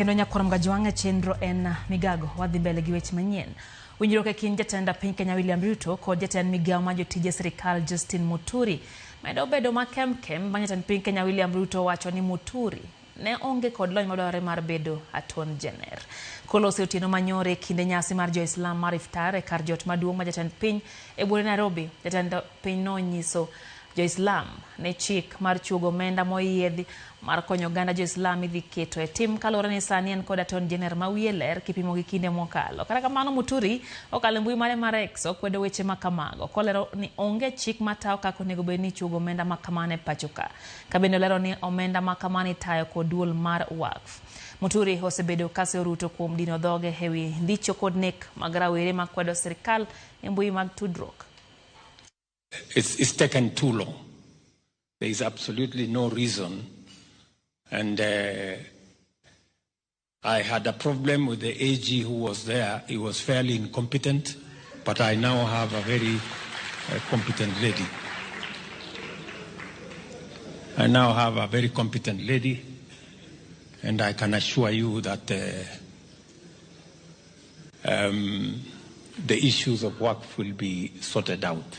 Kendo nyakwar Mgajwang' e chenro en migago wadhi mbele gi weche manyien. Winjruok e kind jatend piny Kenya William Ruto kod jatend migawo mar jotije sirikal Justin Muturi medo bedo makemkem bang' jatend piny Kenya William Ruto wacho ni Muturi ne onge kod lony madwarore mar bedo Attorney General. Koloso e otieno manyoro e kinde nyasi mar jo-Islam mar Iftar e kar jot maduong' ma jatend piny e buore Nairobi, jatend piny nonyiso jo-Islam ni chik mar chuogo omenda moyiedhi mar konyo oganda jo-Islam idhi keto e tim kaluwore ni sani en kod Attorney General ma wiye ler kipimo gi kinde mokalo. Kata kamano Muturi okalo e mbui mare mar X okwedo weche ma kamago kolero ni onge chik matayo kaka onego bed ni ichuogo omenda ma kamano e pacho ka. Ka bende olero ni omenda ma kamano itayo kod duol mar Waqf. Muturi osebedo kaseo Ruto kuom dino dhoge ewi ndicho kod nek mag rawere makwedo sirikal e mbui mag tudruok. It's taken too long. There is absolutely no reason. And I had a problem with the AG who was there. He was fairly incompetent, but I now have a very competent lady. I now have a very competent lady, and I can assure you that the issues of work will be sorted out.